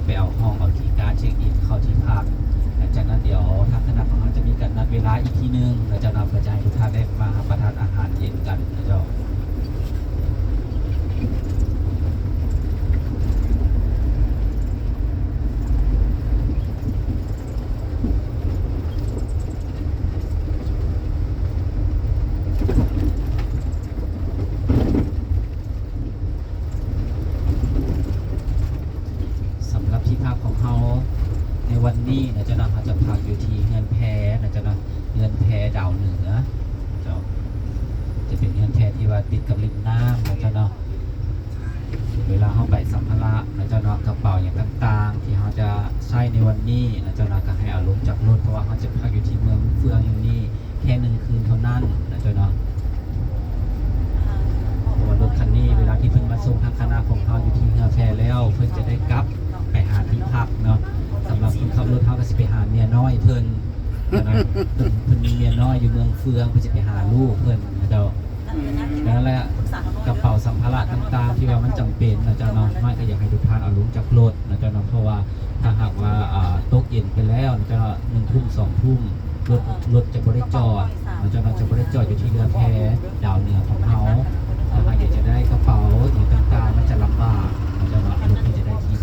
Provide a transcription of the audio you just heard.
ໄປເອົາຫ້ອງ ເອົາຄີກາດເຊັກອິນເຂົ້າທີ່ພັກ. ຫຼັງຈາກນັ້ນດຽວທາງຄະນະຂອງເຮົາຈະມີການນັດເວລາອີກທີໜຶ່ງນະເຈົ້າເນາະ ເພື່ອຈະໃຫ້ທຸກທ່ານໄດ້ມາຮັບປະທານອາຫານເຢັນກັນນະເຈົ້າ. ສຳລັບທີ່ພັກຂອງເຮົາໃນວັນນີ້ນະເຈົ້າເນາະ ເຮົາຈະພັກຢູ່ທີ່ເຮືອນແພນະເຈົ້າເນາະ ເຮືອນແພດາວເໜືອເຈົ້າ ຈະເປັນເຮືອນແພທີ່ວ່າຕິດກັບລິມນ້ຳນະເຈົ້າເນາະ. ເວລາເຮົາໄປສຳພາລະນະເຈົ້າເນາະ ກະເປົາຫຍັງຕ່າງໆ ທີ່ເຮົາຈະໃຊ້ໃນວັນນີ້ນະເຈົ້າເນາະ ກະໃຫ້ເອົາລົງຈາກລົດ ເພາະວ່າເຮົາຈະພັກຢູ່ທີ່ເມືອງເຟືອງແຫ່ງນີ້ ແຄ່ໜຶ່ງຄືນເທົ່ານັ້ນນະເຈົ້າເນາະ. ເພາະວ່າລົດຄັນນີ້ເວລາທີ່ເພິ່ນມາສົ່ງທາງຄະນະຂອງເຮົາຢູ່ທີ່ເຮືອນແພແລ້ວ ເພິ່ນຈະໄດ້ກັບໄປຫາທີ່ພັກເນາະ. ສຳລັບຄົນຂັບລົດເຮົາກະຊິໄປຫາເມຍນ້ອຍເພິ່ນນະ ເພິ່ນ ເພິ່ນມີເມຍນ້ອຍຢູ່ເມືອງເຟືອງ ເພິ່ນຊິໄປຫາລູກເພິ່ນນະເຈົ້າ. ນັ້ນແຫຼະ ກະເປົາສຳພາລະຕ່າງໆ ທີ່ວ່າມັນຈຳເປັນນະເຈົ້າເນາະ ນ້ອຍກະຢາກໃຫ້ທຸກທ່ານເອົາລົງຈາກລົດນະເຈົ້າເນາະ ເພາະວ່າ ຖ້າຫາກວ່າ ອາ ຕົກເຢັນໄປແລ້ວນະເຈົ້າເນາະ ໜຶ່ງທຸ່ມ ສອງທຸ່ມ ລົດ ລົດຈະບໍ່ໄດ້ຈອດນະເຈົ້າເນາະ ຈະບໍ່ໄດ້ຈອດຢູ່ທີ່ເຮືອແພດາວເໜືອຂອງເຮົາ. ຖ້າຫາກຢາກຈະໄດ້ກະເປົາຫຍັງຕ່າງໆ ມັນຈະລຳບາກນະເຈົ້າເນາະ ລົດເພິ່ນຈະໄດ້ຂີ່